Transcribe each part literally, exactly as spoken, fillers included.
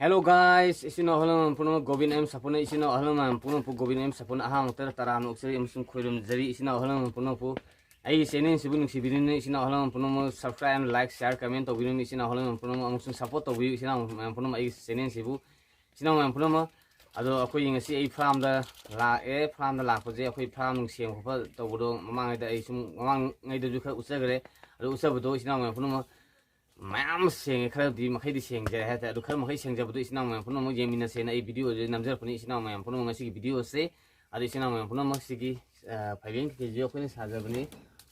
Hello guys, ꯏꯆꯤꯟ ꯏꯅꯥꯎ ꯑꯍꯜ ꯂꯃꯟ ꯄꯨꯝꯅꯃꯛ ꯒꯣꯕꯤꯟ ꯑꯦꯝ ꯁꯥꯄꯨꯅ, ꯏꯆꯤꯟ ꯏꯅꯥꯎ ꯑꯍꯜ ꯂꯃꯟ ꯄꯨꯝꯅꯃꯛꯄꯨ ꯒꯣꯕꯤꯟ ꯑꯦꯝ ꯁꯥꯄꯨꯅ ꯑꯍꯥꯟꯕ ꯃꯛꯇꯗ ꯇꯔꯥꯝꯅ ꯑꯣꯛꯆꯔꯤ ꯑꯃꯁꯨꯡ ꯈꯣꯏꯔꯨꯝꯖꯔꯤ꯫ ꯏꯆꯤꯟ ꯏꯅꯥꯎ ꯑꯍꯜ ꯂꯃꯟ ꯄꯨꯝꯅꯃꯛꯄꯨ ꯑꯩꯒꯤ channel ꯁꯤꯕꯨ ꯅꯨꯡꯁꯤꯕꯤꯗꯨꯅ, ꯏꯆꯤꯟ ꯏꯅꯥꯎ ꯑꯍꯜ ꯂꯃꯟ ꯄꯨꯝꯅꯃꯛ subscribe and like, share, comment ꯇꯧꯕꯤꯗꯨꯅ, ꯏꯆꯤꯟ ꯏꯅꯥꯎ ꯑꯍꯜ ꯂꯃꯟ ꯄꯨꯝꯅꯃꯛ ꯑꯃꯁꯨꯡ support ꯇꯧꯕꯤꯌꯨ, ꯏꯆꯤꯟ ꯏꯅꯥꯎ ꯃꯌꯥꯝ ꯄꯨꯝꯅꯃꯛ ꯑꯩꯒꯤ channel ꯁꯤꯕꯨ꯫ ꯏꯆꯤꯟ ꯏꯅꯥꯎ ꯃꯌꯥꯝ ꯄꯨꯝꯅꯃꯛ, ꯑꯗꯣ ꯑꯩꯈꯣꯏ ꯉꯁꯤ ꯑꯩ farm ꯗ ꯂꯥꯛꯑꯦ꯫ Farm ꯗ ꯂꯥꯛꯄꯁꯦ ꯑꯩꯈꯣꯏ farm ꯅꯨꯡ ꯁꯦꯡꯕ ꯈꯣꯠꯄ ꯇꯧꯕꯗꯣ ꯃꯃꯥꯡꯉꯩꯗ ꯑꯩ ꯁꯨꯝ, ꯃꯃꯥꯡꯉꯩꯗꯁꯨ ꯈꯔ ꯎꯠꯆꯈ꯭ꯔꯦ꯫ ꯑꯗꯣ ꯎꯠꯆꯕꯗꯣ ꯏꯆꯤꯟ ꯏꯅꯥꯎ ꯃꯌꯥꯝ ꯄꯨꯝꯅꯃꯛ ꯃꯌꯥꯝ ꯁꯦꯡꯉꯦ, ꯈꯔꯗꯤ ꯃꯈꯩꯗꯤ ꯁꯦꯡꯖꯔꯦ ꯍꯥꯏꯇꯥꯔꯦ꯫ ꯑꯗꯨ ꯈꯔ ꯃꯈꯩ ꯁꯦꯡꯖꯕꯗꯣ ꯏꯆꯤꯟ ꯏꯅꯥꯎ ꯃꯌꯥꯝ ꯄꯨꯝꯅꯃꯛ ꯌꯦꯡꯃꯤꯟꯅꯁꯦꯅ ꯑꯩ video ꯁꯦ ꯅꯝꯖꯔꯛꯄꯅꯤ꯫ ꯏꯆꯤꯟ ꯏꯅꯥꯎ ꯃꯌꯥꯝ ꯄꯨꯝꯅꯃꯛ ꯉꯁꯤꯒꯤ video ꯁꯦ, ꯑꯗꯣ ꯏꯆꯤꯟ ꯏꯅꯥꯎ ꯃꯌꯥꯝ ꯄꯨꯝꯅꯃꯛ ꯁꯤꯒꯤ, ꯑ, ꯐꯩꯔꯦꯟ ꯀꯩꯀꯩꯁꯦ ꯑꯩꯈꯣꯏꯅ ꯁꯥꯖꯕꯅꯤ꯫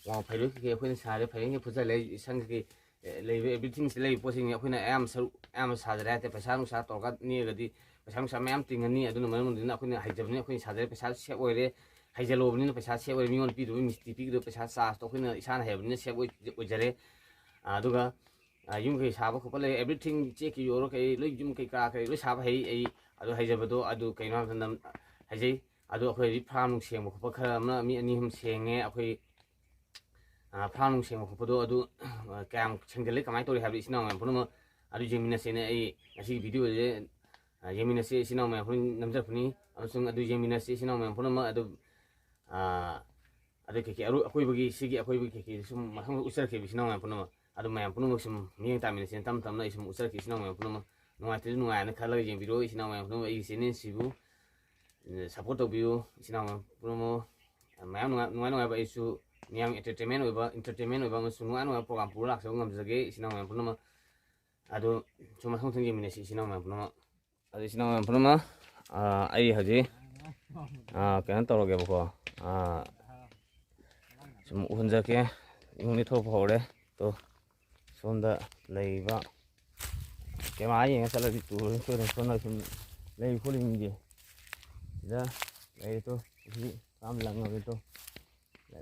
ꯋꯥ ꯐꯩꯔꯣꯏ ꯀꯩꯀꯩ ꯑꯩꯈꯣꯏꯅ ꯁꯥꯔꯦ, ꯐꯩꯔꯦꯟ ꯀꯩꯀꯩ ꯐꯨꯠꯆꯜꯂꯦ, ꯁꯪ ꯀꯩꯀꯩ, ꯑꯦ, ꯂꯩꯕ everything ꯁꯤꯗ ꯂꯩꯕ ꯄꯣꯠꯁꯤꯡꯁꯦ ꯑꯩꯈꯣꯏꯅ ꯑꯌꯥꯝꯕ ꯁꯔꯨꯛ ꯑꯌꯥꯝꯕ ꯁꯥꯖꯔꯦ ꯍꯥꯏꯇꯥꯔꯦ꯫ ꯄꯩꯁꯥ ꯅꯨꯡꯁꯥ ꯇꯧꯔꯒ ꯅꯦꯛꯑꯒꯗꯤ ꯄꯩꯁꯥ ꯅꯨꯡꯁꯥ ꯃꯌꯥꯝ ꯇꯤꯡꯉꯅꯤ꯫ ꯑꯗꯨꯅ ꯃꯔꯝ ꯑꯣꯏꯗꯨꯅ ꯑꯩꯈꯣꯏꯅ ꯍꯩꯖꯕꯅꯤ, ꯑꯩꯈꯣꯏꯅ ꯁꯥꯖꯔꯦ, ꯄꯩꯁꯥꯁꯨ save ꯑꯣꯏꯔꯦ꯫ ꯍꯩꯖꯜꯂꯨꯕꯅꯤꯅ ꯄꯩꯁꯥ save ꯑꯣꯏꯔꯦ꯫ ꯃꯤꯉꯣꯟꯗ ꯄꯤꯗꯧꯕ, ꯃꯤꯁꯇ꯭ꯔꯤ ꯄꯤꯒꯗꯧꯕ ꯄꯩꯁꯥ charge ꯇꯣ ꯑꯩꯈꯣꯏꯅ ꯏꯁꯥꯅ ꯍꯩꯔꯕꯅꯤꯅ save ꯑꯣꯏ-, ꯑꯣꯏꯖꯔꯦ꯫ ꯑꯗꯨꯒ, ꯑ, ꯌꯨꯝ ꯀꯩ ꯁꯥꯕ ꯈꯣꯠꯄ ꯂꯩ, everything ꯆꯦꯛꯀꯤ ꯑꯣꯏꯔꯣ ꯀꯩ, ꯂꯣꯏ ꯌꯨꯝ ꯀꯩꯀꯥ ꯀꯩ ꯂꯣꯏ ꯁꯥꯕ ꯍꯩ ꯑꯩ꯫ ꯑꯗꯨ ꯍꯩꯖꯕꯗꯣ ꯑꯗꯨ ꯀꯩꯅꯣ ꯍꯥꯏꯕ ꯃꯇꯝꯗ ꯍꯩꯖꯩ꯫ ꯑꯗꯣ ꯑꯩꯈꯣꯏ ꯍꯧꯖꯤꯛ farm ꯅꯨꯡ ꯁꯦꯡꯕ ꯈꯣꯠꯄ ꯈꯔ ꯑꯃꯅ ꯃꯤ ꯑꯅꯤ ꯑꯍꯨꯝ ꯁꯦꯡꯉꯦ꯫ ꯑꯩꯈꯣꯏ, ꯑ, farm ꯅꯨꯡ ꯁꯦꯡꯕ ꯈꯣꯠꯄꯗꯣ ꯑꯗꯨ, ꯑ, ꯀꯌꯥꯝ ꯁꯦꯡꯖꯜꯂꯤ, ꯀꯃꯥꯏꯅ ꯇꯧꯔꯤ ꯍꯥꯏꯕꯗꯣ ꯏꯆꯤꯟ ꯏꯅꯥꯎ ꯃꯌꯥꯝ ꯄꯨꯝꯅꯃꯛ ꯑꯗꯨ ꯌꯦꯡꯃꯤꯟꯅꯁꯦꯅ ꯑꯩ ꯉꯁꯤꯒꯤ video ꯁꯦ, ꯑ, ꯌꯦꯡꯃꯤꯟꯅꯁꯤ ꯏꯆꯤꯟ ꯏꯅꯥꯎ ꯃꯌꯥꯝ ꯄꯨꯝꯅꯃꯛ ꯅꯝꯖꯔꯛꯄꯅꯤ꯫ ꯑꯃꯁꯨꯡ ꯑꯗꯨ ꯌꯦꯡꯃꯤꯟꯅꯁꯤ ꯏꯆꯤꯟ ꯏꯅꯥꯎ ꯃꯌꯥꯝ ꯄꯨꯝꯅꯃꯛ ꯑꯗꯨ, ꯑ, ꯑꯗꯩ ꯀꯩꯀꯩ ꯑꯔꯣꯏ-, ꯑꯀꯣꯏꯕꯒꯤ, ꯁꯤꯒꯤ ꯑꯀꯣꯏꯕꯒꯤ ꯀꯩꯀꯩ ꯁꯨꯝ ꯃꯊꯪ ꯎꯠꯆꯔꯛꯈꯤꯕ ꯏꯆꯤꯟ ꯏꯅꯥꯎ ꯃꯌꯥꯝ ꯄꯨꯝꯅꯃꯛ꯫ ꯑꯗꯨ ꯃꯌꯥꯝ ꯄꯨꯝꯅꯃꯛ ꯁꯨꯝ ꯃꯤꯠꯌꯦꯡ ꯇꯥꯃꯤꯟꯅꯁꯦꯅ ꯇꯞꯅ ꯇꯞꯅ ꯑꯩ ꯁꯨꯝ ꯎꯠꯆꯔꯛꯈꯤ ꯏꯆꯤꯟ ꯏꯅꯥꯎ ꯃꯌꯥꯝ ꯄꯨꯝꯅꯃꯛ꯫ ꯅꯨꯡꯉꯥꯏꯇ꯭ꯔꯗꯤ ꯅꯨꯡꯉꯥꯏꯅ ꯈꯜꯂꯒ ꯌꯦꯡꯕꯤꯔꯣ ꯏꯆꯤꯟ ꯏꯅꯥꯎ ꯃꯌꯥꯝ ꯄꯨꯝꯅꯃꯛ꯫ ꯑꯩꯒꯤ channel ꯁꯤꯕꯨ, ꯑ, support ꯇꯧꯕꯤꯌꯨ ꯏꯆꯤꯟ ꯏꯅꯥꯎ ꯃꯌꯥꯝ ꯄꯨꯝꯅꯃꯛ꯫ ꯃꯌꯥꯝ ꯅꯨꯡꯉꯥꯏ, ꯅꯨꯡꯉꯥꯏ ꯅꯨꯡꯉꯥꯏꯕ ꯑꯩꯁꯨ ꯃꯤꯌꯥꯝ entertainment ꯑꯣꯏꯕ, entertainment ꯑꯣꯏꯕ ꯑꯃꯁꯨꯡ ꯅꯨꯡꯉꯥꯏ ꯅꯨꯡꯉꯥꯏꯕ program ꯄꯨꯔ ꯂꯥꯛꯆꯕ ꯉꯝꯖꯒꯦ ꯏꯆꯤꯟ ꯏꯅꯥꯎ ꯃꯌꯥꯝ ꯄꯨꯝꯅꯃꯛ꯫ ꯑꯗꯨ ꯁꯨꯝ ꯃꯊꯪ ꯃꯊꯪ ꯌꯦꯡꯃꯤꯟꯅꯁꯤ ꯏꯆꯤꯟ ꯏꯅꯥꯎ ꯃꯌꯥꯝ ꯄꯨꯝꯅꯃꯛ꯫ ꯑꯗꯨ ꯏꯆꯤꯟ ꯏꯅꯥꯎ ꯃꯌꯥꯝ ꯄꯨꯝꯅꯃꯛ, ꯑ, ꯑꯩ ꯍꯧꯖꯤꯛ, ꯑ, ꯀꯩꯅꯣ ꯇꯧꯔꯒꯦꯕꯀꯣ꯫ ꯑ, ꯁꯨꯝ ꯎꯍꯟꯖꯔꯛꯀꯦ꯫ ꯏꯃꯨꯡꯗꯤ ꯊꯣꯛꯄ ꯍꯧꯔꯦ꯫ ꯇꯣ, ꯁꯣꯝꯗ ꯂꯩꯔꯤꯕ camera ꯌꯦꯡꯉ ꯆꯠꯂꯗꯤ ꯇꯨꯔꯅꯤ ꯁꯣꯏꯗꯅ꯫ ꯁꯣꯝꯗ ꯁꯨꯝ ꯂꯩ ꯈꯣꯠꯂꯤꯁꯤꯡꯁꯦ ꯁꯤꯗ ꯂꯩꯔꯦ꯫ ꯇꯣ, ꯁꯤ ꯌꯥꯝ ꯂꯪꯉꯕꯅꯤ꯫ ꯇꯣ,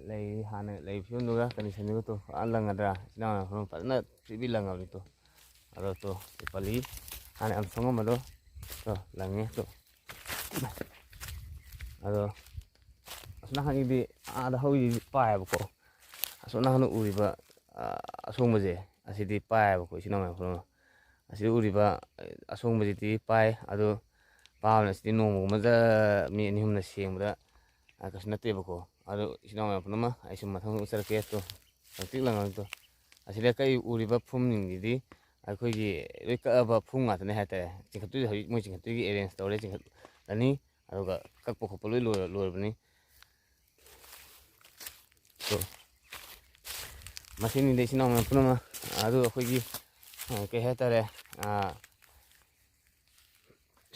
ꯂꯩ, ꯍꯥꯟꯅ ꯂꯩ ꯐꯤꯕꯝꯗꯨꯒ condition ꯗꯨꯒ ꯇꯣ, ꯐꯖꯅ ꯂꯪꯉꯗ꯭ꯔꯥ? ꯏꯆꯤꯟ ꯏꯅꯥꯎ ꯐꯖꯅ ꯐ꯭ꯔꯤꯕꯤ ꯂꯪꯉꯕꯅꯤ꯫ ꯇꯣ, ꯑꯗꯣ ꯇꯣ, ꯁꯤ ꯄꯜꯂꯤ ꯍꯥꯟꯅ ꯌꯥꯝ ꯁꯣꯡꯉꯝꯕꯗꯣ, ꯇꯣ, ꯂꯪꯉꯦ꯫ ꯇꯣ, ꯑꯗꯣ ꯑꯁꯣꯝ ꯅꯥꯀꯟꯒꯤꯗꯤ ꯑꯥꯗ ꯍꯧꯔꯤꯁꯤꯗꯤ ꯄꯥꯏꯌꯦꯕꯀꯣ꯫ ꯑꯁꯣꯝ ꯅꯥꯀꯟꯗ ꯎꯔꯤꯕ, ꯑ, ꯑꯁꯣꯡꯕꯁꯦ, ꯑꯁꯤꯗꯤ ꯄꯥꯏꯌꯦꯕꯀꯣ ꯏꯆꯤꯟ ꯏꯅꯥꯎ ꯃꯌꯥꯝ ꯄꯨꯝꯅꯃꯛ꯫ ꯑꯁꯤꯗ ꯎꯔꯤꯕ ꯑꯁꯣꯡꯕꯁꯤꯗꯤ ꯄꯥꯏ꯫ ꯑꯗꯣ ꯄꯥꯕꯅ ꯁꯤꯗꯤ ꯅꯣꯡꯃꯒꯨꯝꯕꯗ ꯃꯤ ꯑꯅꯤ ꯑꯍꯨꯝꯅ ꯁꯦꯡꯕꯗ, ꯑ, ꯀꯩꯁꯨ ꯅꯠꯇꯦꯕꯀꯣ꯫ ꯑꯗꯣ ꯏꯆꯤꯟ ꯏꯅꯥꯎ ꯃꯌꯥꯝ ꯄꯨꯝꯅꯃꯛ, ꯑꯩ ꯁꯨꯝ ꯃꯊꯪ ꯎꯠꯆꯔꯛꯀꯦ꯫ ꯇꯣ, ꯂꯪꯇ꯭ꯔꯤꯛ ꯂꯪꯉꯛꯇꯣ꯫ ꯑꯁꯤꯗ ꯀꯛꯏ ꯎꯔꯤꯕ ꯐꯨꯝꯁꯤꯡꯁꯤꯗꯤ ꯑꯩꯈꯣꯏꯒꯤ ꯂꯣꯏ ꯀꯛꯑꯕ ꯐꯨꯝ ꯉꯥꯛꯇꯅꯦ ꯍꯥꯏꯇꯥꯔꯦ꯫ ꯆꯤꯡꯈꯠꯇꯣꯏꯁꯦ ꯍꯧꯖꯤꯛ ꯃꯣꯏ ꯆꯤꯡꯈꯠꯇꯣꯏꯒꯤ ꯑꯦꯔꯦꯟꯖ ꯇꯧꯔꯦ, ꯆꯤꯡꯈꯠꯂꯅꯤ꯫ ꯑꯗꯨꯒ ꯀꯛꯄ ꯈꯣꯠꯄ ꯂꯣꯏ ꯂꯣꯏꯔ-, ꯂꯣꯏꯔꯕꯅꯤ꯫ ꯇꯣ, ꯃꯁꯤꯅꯤꯗ ꯏꯆꯤꯟ ꯏꯅꯥꯎ ꯃꯌꯥꯝ ꯄꯨꯝꯅꯃꯛ꯫ ꯑꯗꯨ ꯑꯩꯈꯣꯏꯒꯤ, ꯑ, ꯀꯩ ꯍꯥꯏꯇꯥꯔꯦ, ꯑ,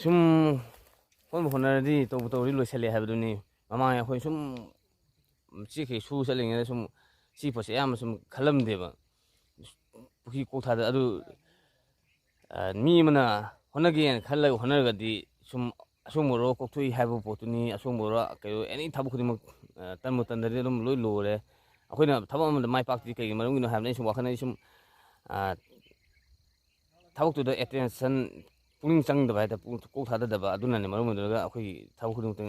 ꯁꯨꯝ ꯍꯣꯠꯅꯕ ꯍꯣꯠꯅꯔꯗꯤ, ꯇꯧꯕ ꯇꯧꯔꯗꯤ ꯂꯣꯏꯁꯜꯂꯦ ꯍꯥꯏꯕꯗꯨꯅꯤ꯫ ꯃꯃꯥꯡ ꯑꯩꯈꯣꯏ ꯁꯨꯝ ꯆꯦꯛꯈꯩ ꯁꯨ ꯆꯠꯂꯤꯉꯩꯗ ꯁꯨꯝ ꯁꯤ ꯄꯣꯠꯁꯦ ꯑꯌꯥꯝꯕ ꯁꯨꯝ ꯈꯜꯂꯝꯗꯦꯕ꯫ ꯄꯨꯈ꯭ꯔꯤ ꯀꯣꯛ ꯊꯥꯗ ꯑꯗꯨ, ꯑ, ꯃꯤ ꯑꯃꯅ ꯍꯣꯠꯅꯒꯦꯅ ꯈꯜꯂꯒ ꯍꯣꯠꯅꯔꯒꯗꯤ ꯁꯨꯝ ꯑꯁꯣꯡꯕ ꯔꯣ ꯀꯣꯛꯊꯣꯛꯏ ꯍꯥꯏꯕ ꯄꯣꯠꯇꯨꯅꯤ꯫ ꯑꯁꯣꯡꯕ ꯔꯣ ꯀꯩꯅꯣ ꯑꯦꯅꯤ ꯊꯕꯛ ꯈꯨꯗꯤꯡꯃꯛ, ꯑ, ꯇꯟꯕꯨ ꯇꯟꯗ꯭ꯔꯗꯤ ꯑꯗꯨꯝ ꯂꯣꯏ ꯂꯣꯏꯔꯦ꯫ ꯑꯩꯈꯣꯏꯅ ꯊꯕꯛ ꯑꯃꯗ ꯃꯥꯏ ꯄꯥꯛꯇ꯭ꯔꯤ ꯀꯩꯒꯤ ꯃꯔꯝꯒꯤꯅꯣ ꯍꯥꯏꯕꯗ ꯑꯩ ꯁꯨꯝ ꯋꯥꯈꯜꯗ ꯑꯩ ꯁꯨꯝ, ꯑ, ꯊꯕꯛꯇꯨꯗ ꯑꯦꯇꯦꯟꯁꯟ, ꯄꯨꯛꯅꯤꯡ ꯆꯪꯗꯕ ꯍꯥꯏꯇꯥꯔꯦ, ꯄꯨꯛ-, ꯀꯣꯛ ꯊꯥꯗꯗꯕ ꯑꯗꯨꯅꯅꯦ ꯃꯔꯝ ꯑꯣꯏꯔꯒ ꯑꯩꯈꯣꯏꯒꯤ ꯊꯕꯛ ꯈꯨꯗꯤꯡꯃꯛꯇ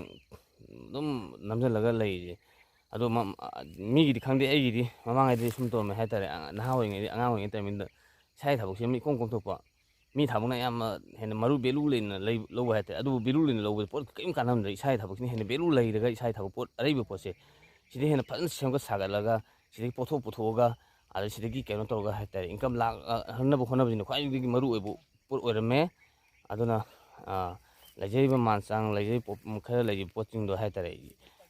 ꯑꯗꯨꯝ ꯅꯝꯁꯤꯜꯂꯒ ꯂꯩꯔꯤꯁꯦ꯫ ꯑꯗꯣ ꯃ-, ꯃꯤꯒꯤꯗꯤ ꯈꯪꯗꯦ, ꯑꯩꯒꯤꯗꯤ ꯃꯃꯥꯡꯉꯩꯗꯤ ꯁꯨꯝ ꯇꯧꯔꯝꯃꯦ ꯍꯥꯏꯇꯥꯔꯦ꯫ ꯑ-, ꯅꯍꯥ ꯑꯣꯏꯔꯤꯉꯩꯗꯤ, ꯑꯉꯥꯡ ꯑꯣꯏꯔꯤꯉꯩ ꯇꯥꯏꯃꯤꯡꯗ ꯏꯁꯥꯒꯤ ꯊꯕꯛꯁꯦ ꯑꯗꯨꯝ ꯏꯀꯣꯝ ꯀꯣꯝꯊꯣꯛꯄ꯫ ꯃꯤ ꯊꯕꯛꯅ ꯑꯌꯥꯝꯕ ꯍꯦꯟꯅ ꯃꯔꯨ, ꯚꯦꯂꯨ ꯂꯩꯅ ꯂꯩ-, ꯂꯧꯕ ꯍꯥꯏꯇꯥꯔꯦ꯫ ꯑꯗꯨꯕꯨ ꯚꯦꯂꯨ ꯂꯩꯅ ꯂꯧꯕꯗ ꯄꯣꯠ ꯀꯔꯤꯝ ꯀꯥꯟꯅꯔꯝꯗ꯭ꯔꯦ꯫ ꯏꯁꯥꯒꯤ ꯊꯕꯛꯁꯤꯅ ꯍꯦꯟꯅ ꯚꯦꯂꯨ ꯂꯩꯔꯒ ꯏꯁꯥꯒꯤ ꯊꯕꯛ ꯄꯣꯠ ꯑꯔꯩꯕ ꯄꯣꯠꯁꯦ ꯁꯤꯗ ꯍꯦꯟꯅ ꯐꯖꯅ ꯁꯦꯝꯒꯠ ꯁꯥꯒꯠꯂꯒ ꯁꯤꯗꯒꯤ ꯄꯣꯠꯊꯣꯛ ꯄꯨꯊꯣꯛꯑꯒ ꯑꯗ ꯁꯤꯗꯒꯤ ꯀꯩꯅꯣ ꯇꯧꯔꯒ ꯍꯥꯏꯇꯥꯔꯦ, ꯏꯟꯀꯝ ꯂꯥꯛꯅꯕ ꯍꯣꯠꯅꯕꯁꯤꯅ ꯈ꯭ꯋꯥꯏꯗꯒꯤ ꯃꯔꯨ ꯑꯣꯏꯕ ꯄꯣꯠ ꯑꯣꯏꯔꯝꯃꯦ꯫ ꯑꯗꯨꯅ, ꯑ, ꯂꯩꯖꯔꯤꯕ ꯃꯥꯟ ꯆꯥꯡ ꯂꯩꯖꯔꯤꯕ ꯄꯣꯠ, ꯈꯔ ꯂꯩꯔꯤꯕ ꯄꯣꯠꯁꯤꯡꯗꯣ ꯍꯥꯏꯇꯥꯔꯦ,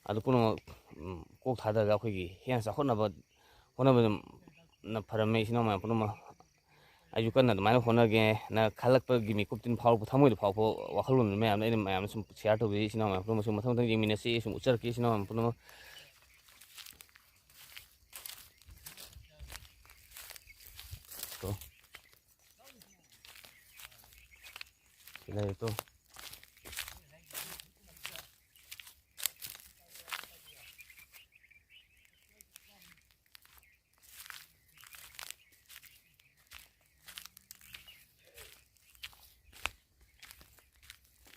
ꯑꯗꯨ ꯄꯨꯝꯅꯃꯛ, ꯎꯝ, ꯀꯣꯛ ꯊꯥꯗꯔꯒ ꯑꯩꯈꯣꯏꯒꯤ ꯍꯦꯟꯅ ꯆꯥꯎꯈꯠꯅꯕ ꯍꯣꯠꯅꯕꯅ ꯐꯔꯝꯃꯦ, ꯏꯆꯤꯟ ꯏꯅꯥꯎ ꯃꯌꯥꯝ ꯄꯨꯝꯅꯃꯛ꯫ ꯑꯩꯁꯨ ꯀꯟꯅ ꯑꯗꯨꯃꯥꯏꯅ ꯍꯣꯠꯅꯒꯦꯅ ꯈꯜꯂꯛꯄꯒꯤ ꯃꯤꯀꯨꯞꯇꯤ ꯐꯥꯎꯔꯛꯄ, ꯊꯃꯣꯏꯗ ꯐꯥꯎꯔꯛꯄ ꯋꯥꯈꯜꯂꯣꯟ ꯃꯌꯥꯝꯗꯣ ꯑꯩꯅ ꯃꯌꯥꯝꯗ ꯁꯨꯝ ꯁꯤꯌꯥꯔ ꯇꯧꯖꯩ꯫ ꯏꯆꯤꯟ ꯏꯅꯥꯎ ꯃꯌꯥꯝ ꯄꯨꯝꯅꯃꯛꯁꯨ ꯃꯊꯪ ꯃꯊꯪ ꯌꯦꯡꯃꯤꯟꯅꯁꯤ, ꯁꯨꯝ ꯎꯠꯆꯔꯛꯀꯦ ꯏꯆꯤꯟ ꯏꯅꯥꯎ ꯃꯌꯥꯝ ꯄꯨꯝꯅꯃꯛ꯫ ꯀꯣ꯫ ꯁꯤ ꯂꯩꯔꯦ ꯇꯣ꯫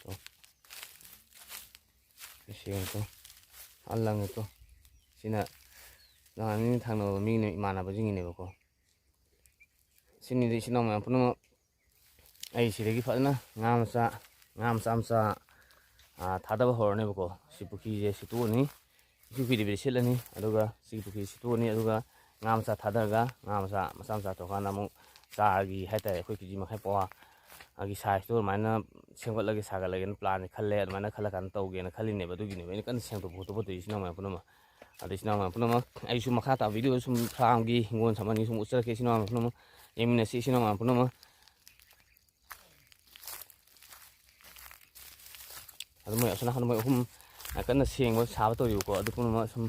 ꯇꯣ꯫ ꯁꯤ ꯌꯦꯡꯉꯨ ꯇꯣ꯫ ꯑꯥ ꯂꯪꯉꯦ ꯇꯣ꯫ ꯁꯤꯅ ꯅꯍꯥꯟ ꯊꯪꯅꯕ ꯃꯤꯅ, ꯏꯃꯥꯟꯅꯕꯁꯤꯡꯒꯤꯅꯦꯕꯀꯣ꯫ ꯁꯤꯅꯤꯗꯤ ꯏꯆꯤꯟ ꯏꯅꯥꯎ ꯃꯌꯥꯝ ꯄꯨꯝꯅꯃꯛ ꯑꯩ ꯁꯤꯗꯒꯤ ꯐꯖꯅ ꯉꯥ ꯃꯆꯥ, ꯉꯥ ꯃꯆꯥ ꯃꯆꯥ, ꯑꯥ, ꯊꯥꯗꯕ ꯍꯧꯔꯅꯦꯕꯀꯣ꯫ ꯁꯤ ꯄꯨꯈ꯭ꯔꯤꯁꯦ ꯁꯤꯠꯇꯣꯛꯑꯅꯤ, ꯏꯀꯨꯏ ꯀꯨꯏꯗꯕꯤꯗ ꯁꯤꯠꯂꯅꯤ꯫ ꯑꯗꯨꯒ ꯁꯤꯒꯤ ꯄꯨꯈ꯭ꯔꯤꯁꯦ ꯁꯤꯠꯇꯣꯛꯑꯅꯤ, ꯑꯗꯨꯒ ꯉꯥ ꯃꯆꯥ ꯊꯥꯗꯔꯒ, ꯉꯥ ꯃꯆꯥ, ꯃꯆꯥ ꯃꯆꯥ ꯇꯧꯔꯀꯥꯟꯗ ꯑꯃꯨꯛ ꯆꯥꯔꯒꯤ ꯍꯥꯏꯇꯥꯔꯦ, ꯑꯩꯈꯣꯏ ꯀꯦ ꯖꯤ ꯃꯈꯥꯏ ꯄꯋꯥꯒꯤ ꯁꯥꯏꯖꯇꯣ ꯑꯗꯨꯃꯥꯏꯅ ꯁꯦꯝꯒꯠꯂꯒꯦ, ꯁꯥꯒꯠꯂꯒꯦꯅ ꯄ꯭ꯂꯥꯟꯗꯤ ꯈꯜꯂꯦ꯫ ꯑꯗꯨꯃꯥꯏꯅ ꯈꯜꯂꯀꯥꯟꯗ ꯇꯧꯒꯦꯅ ꯈꯜꯂꯤꯅꯦꯕ꯫ ꯑꯗꯨꯒꯤꯅꯦꯕ ꯑꯩꯅ ꯀꯟꯅ ꯁꯦꯡꯗꯣꯛꯄ ꯈꯣꯠꯇꯣꯛꯄ ꯇꯧꯔꯤꯁꯦ, ꯏꯆꯤꯟ ꯏꯅꯥꯎ ꯃꯌꯥꯝ ꯄꯨꯝꯅꯃꯛ꯫ ꯑꯗꯣ ꯏꯆꯤꯟ ꯏꯅꯥꯎ ꯃꯌꯥꯝ ꯄꯨꯝꯅꯃꯛ, ꯑꯩꯁꯨ ꯃꯈꯥ ꯇꯥꯕ ꯚꯤꯗꯤꯑꯣꯗ ꯁꯨꯝ ꯐꯥꯔꯝꯒꯤ, ꯍꯤꯡꯒꯣꯜ ꯁꯝꯕꯟꯒꯤ ꯁꯨꯝ ꯎꯠꯆꯔꯛꯀꯦ, ꯏꯆꯤꯟ ꯏꯅꯥꯎ ꯃꯌꯥꯝ ꯄꯨꯝꯅꯃꯛ꯫ ꯌꯦꯡꯃꯤꯟꯅꯁꯤ, ꯏꯆꯤꯟ ꯏꯅꯥꯎ ꯃꯌꯥꯝ ꯄꯨꯝꯅꯃꯛ꯫ ꯑꯗꯨ ꯃꯣꯏ ꯑꯁꯣꯝ ꯅꯥꯀꯟꯗ ꯃꯣꯏ ꯑꯍꯨꯝ ꯀꯟꯅ ꯁꯦꯡꯕ ꯁꯥꯕ ꯇꯧꯔꯤꯕꯀꯣ꯫ ꯑꯗꯨ ꯄꯨꯝꯅꯃꯛ ꯁꯨꯝ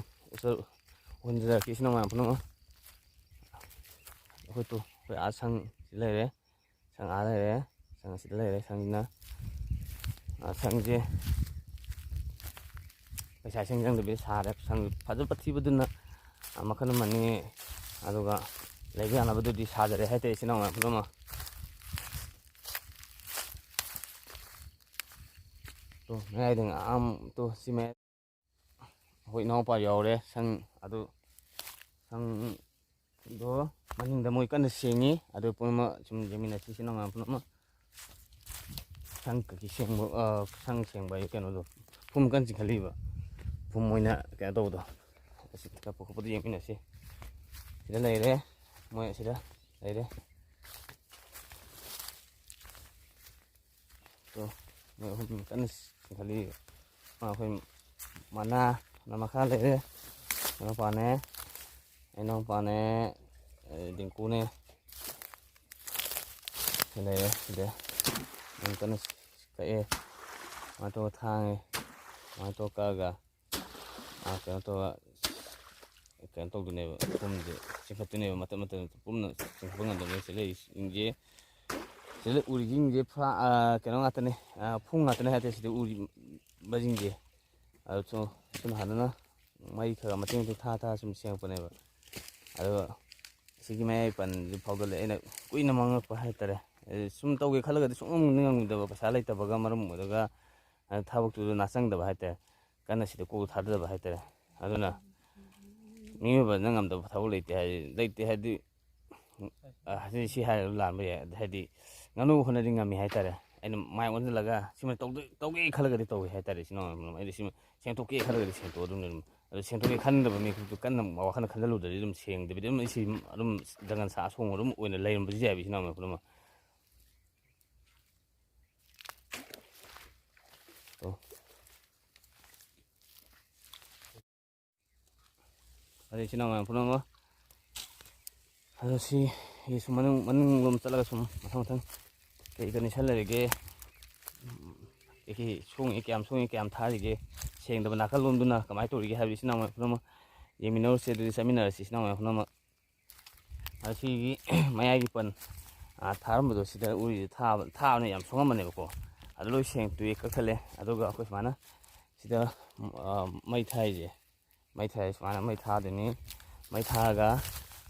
ꯎꯍꯟꯖꯔꯛꯀꯦ, ꯏꯆꯤꯟ ꯏꯅꯥꯎ ꯃꯌꯥꯝ ꯄꯨꯝꯅꯃꯛ꯫ ꯑꯩꯈꯣꯏ ꯇꯨ, ꯑꯩꯈꯣꯏ ꯑꯥ ꯁꯪ ꯁꯤ ꯂꯩꯔꯦ, ꯁꯪ ꯑꯥ ꯂꯩꯔꯦ, ꯁꯪ ꯑꯁꯤꯗ ꯂꯩꯔꯦ꯫ ꯁꯪꯁꯤꯅ, ꯑꯥ, ꯁꯪꯁꯦ ꯄꯩꯁꯥ ꯏꯁꯤꯡ ꯆꯪꯗꯕꯤꯗ ꯁꯥꯔꯦ꯫ ꯁꯪ ꯐꯖ ꯄꯊꯤꯕꯗꯨꯅ, ꯑꯥ, ꯃꯈꯜ ꯑꯃꯅꯤ꯫ ꯑꯗꯨꯒ ꯂꯩꯕ ꯌꯥꯅꯕꯗꯨꯗꯤ ꯁꯥꯖꯔꯦ ꯍꯥꯏꯇꯥꯔꯦ, ꯏꯆꯤꯟ ꯏꯅꯥꯎ ꯃꯌꯥꯝ ꯄꯨꯝꯅꯃꯛ꯫ ꯇꯣ, ꯃꯌꯥꯏꯗ ꯉꯥ ꯑꯃ, ꯇꯣ, ꯁꯤ ꯃꯌꯥꯏ ꯑꯩꯈꯣꯏ ꯏꯅꯥꯎꯄꯥ ꯌꯥꯎꯔꯦ꯫ ꯁꯪ ꯑꯗꯨ, ꯁꯪꯗꯣ ꯃꯅꯤꯡꯗ ꯃꯣꯏ ꯀꯟꯅ ꯁꯦꯡꯉꯤ꯫ ꯑꯗꯨ ꯄꯨꯝꯅꯃꯛ ꯁꯨꯝ ꯌꯦꯡꯃꯤꯟꯅꯁꯤ, ꯏꯆꯤꯟ ꯏꯅꯥꯎ ꯃꯌꯥꯝ ꯄꯨꯝꯅꯃꯛ꯫ ꯁꯪ ꯀꯩꯀꯩ ꯁꯦꯡꯕ, ꯑ, ꯁꯪ ꯁꯦꯡꯕ ꯍꯥꯏ ꯀꯩꯅꯣꯗꯣ, ꯐꯨꯝ ꯀꯟꯅ ꯆꯤꯡꯈꯠꯂꯤꯕ꯫ ꯐꯨꯝ ꯑꯣꯏꯅ ꯀꯩꯅꯣ ꯇꯧꯕꯗꯣ꯫ ꯑꯁꯤ ꯀꯞꯄ ꯈꯣꯠꯄꯗꯣ ꯌꯦꯡꯃꯤꯟꯅꯁꯤ꯫ ꯁꯤꯗ ꯂꯩꯔꯦ, ꯃꯣꯏ ꯑꯁꯤꯗ ꯂꯩꯔꯦ꯫ ꯇꯣ, ꯃꯣꯏ ꯑꯍꯨꯝ ꯀꯟꯅ ꯆꯤꯡꯈꯠꯂꯤ꯫ ꯃꯥ ꯑꯩꯈꯣꯏ ꯃꯅꯥ, ꯃꯅꯥ ꯃꯈꯥ ꯂꯩꯔꯦ꯫ ꯏꯅꯥꯎꯄꯥꯅꯦ, ꯏꯅꯥꯎꯄꯥꯅꯦ, ꯑꯗꯩ ꯗꯤꯡꯀꯨꯅꯦ꯫ ꯁꯤ ꯂꯩꯔꯦ, ꯁꯤꯗ ꯑꯗꯨꯝ ꯀꯟꯅ ꯀꯛꯑꯦ꯫ ꯁꯨꯃꯥꯏꯅ ꯇꯧꯔ ꯊꯥꯡꯉꯦ꯫ ꯁꯨꯃꯥꯏꯅ ꯇꯧꯔ ꯀꯛꯑꯒ, ꯑꯥ, ꯀꯩꯅꯣ ꯇꯧꯔ, ꯀꯩꯅꯣ ꯇꯧꯗꯣꯏꯅꯦꯕ, ꯐꯨꯝꯁꯦ ꯆꯤꯡꯈꯠꯇꯣꯏꯅꯦꯕ, ꯃꯇꯠ ꯃꯇꯠ ꯄꯨꯝꯅ ꯆꯤꯡꯈꯠꯄ ꯉꯝꯗꯕꯅꯦ꯫ ꯁꯤ ꯂꯩꯔꯤꯁꯤꯡꯁꯦ, ꯁꯤꯗ ꯎꯔꯤꯁꯤꯡꯁꯦ ꯐꯥ-, ꯑꯥ, ꯀꯩꯅꯣ ꯉꯥꯛꯇꯅꯦ, ꯑꯥ, ꯐꯨꯝ ꯉꯥꯛꯇꯅꯦ ꯍꯥꯏꯇꯥꯔꯦ꯫ ꯁꯤꯗ ꯎꯔꯤꯕꯁꯤꯡꯁꯦ, ꯑꯗꯨ ꯁꯨꯝ, ꯁꯨꯝ ꯍꯥꯟꯅꯅ ꯃꯩ ꯈꯔ ꯃꯇꯦꯛ ꯃꯇꯦꯛ ꯊꯥ ꯊꯥ ꯁꯨꯝ ꯁꯦꯡꯉꯛꯄꯅꯦꯕ꯫ ꯑꯗꯣ ꯁꯤꯒꯤ ꯃꯌꯥꯏ ꯄꯟꯁꯤ ꯐꯥꯎꯗꯠꯂꯦ꯫ ꯑꯩꯅ ꯀꯨꯏꯅ ꯃꯥꯡꯉꯛꯄ ꯍꯥꯏꯇꯥꯔꯦ꯫ ꯑꯗꯨ ꯁꯨꯝ ꯇꯧꯒꯦ ꯈꯜꯂꯒꯗꯤ ꯁꯨꯡꯉꯝ ꯉꯝꯗꯕ, ꯄꯩꯁꯥ ꯂꯩꯇꯕꯒ ꯃꯔꯝ ꯑꯣꯏꯔꯒ, ꯑ, ꯊꯕꯛꯇꯨꯗ ꯅꯥ ꯆꯪꯗꯕ ꯍꯥꯏꯇꯥꯔꯦ꯫ ꯀꯟꯅ ꯁꯤꯗ ꯀꯣꯛ ꯊꯥꯗꯗꯕ ꯍꯥꯏꯇꯥꯔꯦ꯫ ꯑꯗꯨꯅ ꯃꯤꯑꯣꯏꯕꯅ ꯉꯝꯗꯕ ꯊꯕꯛ ꯂꯩꯇꯦ ꯍꯥꯏ-, ꯂꯩꯇꯦ ꯍꯥꯏꯗꯤ, ꯑ, ꯍꯥꯏꯗꯤ ꯁꯤ ꯍꯥꯏꯔꯒ ꯂꯥꯟꯕ ꯌꯥꯏ꯫ ꯑꯗ ꯍꯥꯏꯗꯤ ꯉꯥꯅꯨ ꯍꯣꯠꯅꯗꯤ ꯉꯝꯃꯤ ꯍꯥꯏꯇꯥꯔꯦ꯫ ꯑꯩꯅ ꯃꯥꯏ ꯑꯣꯟꯁꯤꯜꯂꯒ ꯁꯤꯃ ꯇꯧꯗ-, ꯇꯧꯒꯦ ꯈꯜꯂꯒꯗꯤ ꯇꯧꯋꯤ ꯍꯥꯏꯇꯥꯔꯦ, ꯏꯆꯤꯟ ꯏꯅꯥꯎ ꯃꯌꯥꯝ ꯄꯨꯝꯅꯃꯛ꯫ ꯑꯩꯗꯤ ꯁꯤꯃ ꯁꯦꯡꯗꯣꯛꯀꯦ ꯈꯜꯂꯒꯗꯤ ꯁꯦꯡꯗꯣꯛꯑꯗꯕꯅꯤ ꯑꯗꯨꯝ꯫ ꯑꯗꯣ ꯁꯦꯡꯗꯣꯛꯀꯦ ꯈꯟꯗꯕ ꯃꯤꯀꯨꯞꯇꯨ ꯀꯟꯅ ꯋꯥꯈꯜ ꯈꯟꯖꯜꯂꯨꯗ꯭ꯔꯗꯤ ꯑꯗꯨꯝ ꯁꯦꯡꯗꯕꯤꯗ ꯑꯗꯨꯝ ꯑꯩ ꯁꯤ ꯑꯗꯨꯝ ꯖꯪꯒꯜ ꯁꯥ ꯑꯁꯣꯡꯕ ꯑꯗꯨꯝ ꯑꯣꯏꯅ ꯂꯩꯔꯝꯕꯁꯨ ꯌꯥꯏꯕ, ꯏꯆꯤꯟ ꯏꯅꯥꯎ ꯃꯌꯥꯝ ꯄꯨꯝꯅꯃꯛ꯫ ꯑꯣ꯫ ꯑꯗꯩ ꯏꯆꯤꯟ ꯏꯅꯥꯎ ꯃꯌꯥꯝ ꯄꯨꯝꯅꯃꯛ, ꯑꯗꯣ ꯁꯤ, ꯁꯤ ꯁꯨꯝ ꯃꯅꯨꯡ, ꯃꯅꯨꯡꯂꯣꯝ ꯆꯠꯂꯒ ꯁꯨꯝ ꯃꯊꯪ ꯃꯊꯪ ꯀꯩ condition ꯂꯩꯔꯤꯒꯦ, ꯀꯩꯀꯩ ꯁꯣꯡꯉꯤ, ꯀꯌꯥꯝ ꯁꯣꯡꯉꯤ, ꯀꯌꯥꯝ ꯊꯥꯔꯤꯒꯦ, ꯁꯦꯡꯗꯕ ꯅꯥꯀꯜꯂꯣꯝꯗꯨꯅ ꯀꯃꯥꯏꯅ ꯇꯧꯔꯤꯒꯦ ꯍꯥꯏꯕꯗꯨ ꯏꯆꯤꯟ ꯏꯅꯥꯎ ꯃꯌꯥꯝ ꯄꯨꯝꯅꯃꯛ ꯌꯦꯡꯃꯤꯟꯅꯔꯨꯁꯦ꯫ ꯑꯗꯨꯗꯤ ꯆꯠꯃꯤꯟꯅꯔꯁꯤ ꯏꯆꯤꯟ ꯏꯅꯥꯎ ꯃꯌꯥꯝ ꯄꯨꯝꯅꯃꯛ꯫ ꯑꯁꯤꯒꯤ ꯃꯌꯥꯏꯒꯤ ꯄꯟ, ꯑꯥ, ꯊꯥꯔꯝꯕꯗꯣ ꯁꯤꯗ ꯎꯔꯤꯁꯦ ꯊꯥꯕ, ꯊꯥꯕꯅ ꯌꯥꯝ ꯁꯣꯡꯉꯝꯕꯅꯦꯕꯀꯣ꯫ ꯑꯗꯨ ꯂꯣꯏ ꯁꯦꯡꯇꯣꯛꯑꯦ, ꯀꯛꯊꯠꯂꯦ꯫ ꯑꯗꯨꯒ ꯑꯩꯈꯣꯏ ꯁꯨꯃꯥꯏꯅ ꯁꯤꯗ, ꯑꯥ, ꯃꯩ ꯊꯥꯏꯁꯦ, ꯃꯩ ꯊꯥꯏ, ꯁꯨꯃꯥꯏꯅ ꯃꯩ ꯊꯥꯗꯣꯏꯅꯤ꯫ ꯃꯩ ꯊꯥꯔꯒ,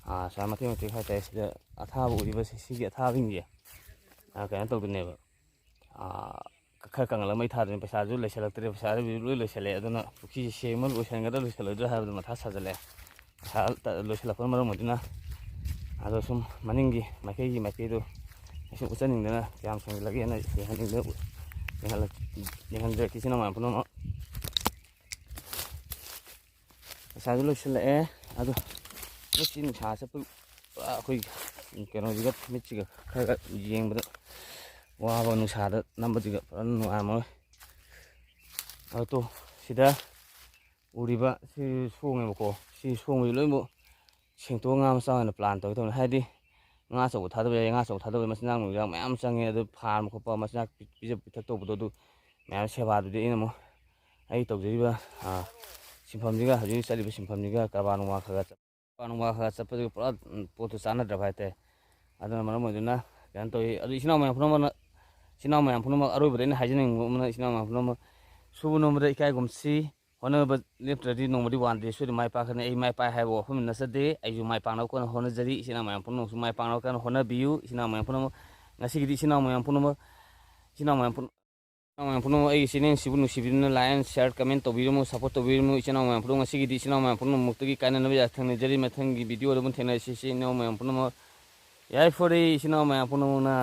ꯑꯥ, ꯁꯨꯃꯥꯏꯅ ꯃꯇꯦꯛ ꯃꯇꯦꯛ ꯍꯥꯏꯇꯥꯔꯦ, ꯁꯤꯗ ꯑꯊꯥꯕ ꯎꯔꯤꯕꯁꯦ, ꯁꯤꯒꯤ ꯑꯊꯥꯕꯁꯤꯡꯁꯦ, ꯑꯥ, ꯀꯩꯅꯣ ꯇꯧꯗꯣꯏꯅꯦꯕ, ꯑꯥ, ꯈꯔ ꯀꯪꯍꯜꯂꯒ ꯃꯩ ꯊꯥꯗꯣꯏꯅꯤ꯫ ꯄꯩꯁꯥꯁꯨ ꯂꯩꯁꯜꯂꯛꯇ꯭ꯔꯦ, ꯄꯩꯁꯥꯁꯨ ꯂꯣꯏ ꯂꯣꯏꯁꯜꯂꯛꯑꯦ꯫ ꯑꯗꯨꯅ ꯄꯨꯈ꯭ꯔꯤꯁꯦ ꯁꯦꯡꯕ ꯂꯣꯏꯁꯟꯒꯗ꯭ꯔꯥ ꯂꯣꯏꯁꯜꯂꯣꯏꯗ꯭ꯔꯥ ꯍꯥꯏꯕꯗ ꯃꯊꯥ ꯁꯥꯖꯜꯂꯛꯑꯦ꯫ ꯄꯩꯁꯥ ꯇ-, ꯂꯣꯏꯁꯤꯜꯂꯛꯄꯅ ꯃꯔꯝ ꯑꯣꯏꯗꯨꯅ꯫ ꯑꯗꯣ ꯁꯨꯝ ꯃꯅꯤꯡꯒꯤ ꯃꯥꯏꯀꯩꯒꯤ ꯃꯥꯏꯀꯩꯗꯣ ꯑꯩꯁꯨ ꯎꯠꯆꯅꯤꯡꯗꯅ ꯀꯌꯥꯝ ꯁꯦꯡꯖꯤꯜꯂꯒꯦꯅ ꯌꯦꯡꯍꯟꯅꯤꯡꯗꯅ ꯌꯦꯡꯍꯜꯂꯛ-, ꯌꯦꯡꯍꯟꯖꯔꯛꯀꯦ ꯏꯆꯤꯟ ꯏꯅꯥꯎ ꯃꯌꯥꯝ ꯄꯨꯝꯅꯃꯛ꯫ ꯄꯩꯁꯥꯁꯨ ꯂꯣꯏꯁꯤꯜꯂꯛꯑꯦ꯫ ꯑꯗꯣ ꯉꯁꯤ ꯅꯨꯡꯁꯥ ꯆꯠꯄ ꯄꯨꯔꯥ ꯑꯩꯈꯣꯏ ꯀꯩꯅꯣꯁꯤꯒ, ꯃꯤꯠꯁꯤꯒ ꯈꯔ ꯈꯔ ꯌꯦꯡꯕꯗ ꯋꯥꯕ, ꯅꯨꯡꯁꯥꯗ ꯅꯝꯕꯁꯤꯒ ꯐꯖꯅ ꯅꯨꯡꯉꯥꯏꯔꯝꯃꯔꯣꯏ꯫ ꯑꯗꯣ ꯁꯤꯗ ꯎꯔꯤꯕ ꯁꯤ ꯁꯣꯡꯉꯦꯕꯀꯣ, ꯁꯤ ꯁꯣꯡꯕꯁꯤ ꯂꯣꯏꯅꯃꯛ ꯁꯦꯡꯇꯣꯛꯑ ꯉꯥ ꯃꯆꯥ ꯑꯣꯏꯅ plan ꯇꯧꯒꯦ ꯇꯧꯕꯅꯤ꯫ ꯍꯥꯏꯗꯤ ꯉꯥ ꯑꯆꯧꯕ ꯊꯥꯗꯕ ꯌꯥꯏ, ꯉꯥ ꯑꯆꯧꯕ ꯊꯥꯗꯕ ꯌꯥꯏ, ꯃꯆꯤꯟꯖꯥꯛ ꯅꯨꯡꯖꯥꯛ ꯃꯌꯥꯝ ꯆꯪꯉꯦ꯫ ꯑꯗꯨ farm ꯈꯣꯠꯄ, ꯃꯆꯤꯟꯖꯥꯛ ꯄꯤ-, ꯄꯤꯖ ꯄꯤꯊꯛ ꯇꯧꯕꯗꯣ, ꯑꯗꯨ ꯃꯌꯥꯝ ꯁꯦꯕꯥꯗꯨꯗꯤ ꯑꯩꯅ ꯑꯃꯨꯛ ꯑꯩ ꯇꯧꯖꯔꯤꯕ, ꯑꯥ, ꯁꯤꯟꯐꯝꯁꯤꯒ, ꯍꯧꯖꯤꯛ ꯆꯠꯂꯤꯕ ꯁꯤꯟꯐꯝꯁꯤꯒ, ꯀꯔꯕꯥꯔ ꯅꯨꯡꯕꯥꯔ ꯈꯔ ꯈꯔ ꯆꯠ-, ꯀꯔꯕꯥꯔ ꯅꯨꯡꯕꯥꯔ ꯈꯔ ꯈꯔ ꯆꯠꯄꯗꯨꯒ ꯄꯨꯔꯥ, ꯎꯝ, ꯄꯣꯠꯇꯨ ꯆꯥꯟꯅꯗ꯭ꯔꯕ ꯍꯥꯏꯇꯥꯔꯦ꯫ ꯑꯗꯨꯅ ꯃꯔꯝ ꯑꯣꯏꯗꯨꯅ ꯀꯩꯅꯣ ꯇꯧꯋꯤ꯫ ꯑꯗꯨ ꯏꯆꯤꯟ ꯏꯅꯥꯎ ꯃꯌꯥꯝ ꯄꯨꯝꯅꯃꯛꯅ, ꯏꯆꯤꯟ ꯏꯅꯥꯎ ꯃꯌꯥꯝ ꯄꯨꯝꯅꯃꯛ ꯑꯔꯣꯏꯕꯗ ꯑꯩꯅ ꯍꯥꯏꯖꯅꯤꯡꯕ ꯑꯃꯅ, ꯏꯆꯤꯟ ꯏꯅꯥꯎ ꯃꯌꯥꯝ ꯄꯨꯝꯅꯃꯛ ꯁꯨꯕ ꯅꯣꯝꯕꯗ ꯏꯀꯥꯏꯒꯨꯝꯁꯤ꯫ ꯍꯣꯠꯅꯕ ꯂꯦꯞꯇ꯭ꯔꯗꯤ ꯅꯣꯡꯃꯗꯤ one day ꯁꯣꯏꯗꯅ ꯃꯥꯏ ꯄꯥꯛꯀꯅꯤ꯫ ꯑꯩ ꯃꯥꯏ ꯄꯥꯛꯑꯦ ꯍꯥꯏꯕ ꯋꯥꯐꯝ ꯅꯠꯆꯗꯦ꯫ ꯑꯩꯁꯨ ꯃꯥꯏ ꯄꯥꯛꯅꯕ ꯀꯟꯅ ꯍꯣꯠꯅꯖꯔꯤ꯫ ꯏꯆꯤꯟ ꯏꯅꯥꯎ ꯃꯌꯥꯝ ꯄꯨꯝꯅꯃꯛꯁꯨ ꯃꯥꯏ ꯄꯥꯛꯅꯕ ꯀꯟꯅ ꯍꯣꯠꯅꯕꯤꯌꯨ꯫ ꯏꯆꯤꯟ ꯏꯅꯥꯎ ꯃꯌꯥꯝ ꯄꯨꯝꯅꯃꯛ, ꯉꯁꯤꯒꯤꯗꯤ ꯏꯆꯤꯟ ꯏꯅꯥꯎ ꯃꯌꯥꯝ ꯄꯨꯝꯅꯃꯛ, ꯏꯆꯤꯟ ꯏꯅꯥꯎ ꯃꯌꯥꯝ ꯄꯨꯝ-, ꯏꯆꯤꯟ ꯏꯅꯥꯎ ꯃꯌꯥꯝ ꯄꯨꯝꯅꯃꯛ ꯑꯩꯒꯤ channel ꯁꯤꯕꯨ ꯅꯨꯡꯁꯤꯕꯤꯗꯨꯅ like and share comment ꯇꯧꯕꯤꯔꯝꯃꯨ, support ꯇꯧꯕꯤꯔꯝꯃꯨ꯫ ꯏꯆꯤꯟ ꯏꯅꯥꯎ ꯃꯌꯥꯝ ꯄꯨꯝꯅꯃꯛ ꯉꯁꯤꯒꯤꯗꯤ ꯏꯆꯤꯟ ꯏꯅꯥꯎ ꯃꯌꯥꯝ ꯄꯨꯝꯅꯃꯛꯇꯒꯤ ꯀꯥꯏꯅꯅꯕ ꯌꯥꯊꯪ ꯅꯤꯖꯔꯤ꯫ ꯃꯊꯪꯒꯤ video ꯗ ꯑꯃꯨꯛ ꯊꯦꯡꯅꯔꯁꯤ꯫ ꯏꯆꯤꯟ ꯏꯅꯥꯎ ꯃꯌꯥꯝ ꯄꯨꯝꯅꯃꯛ Yaifori, ichil naw mei apuni na.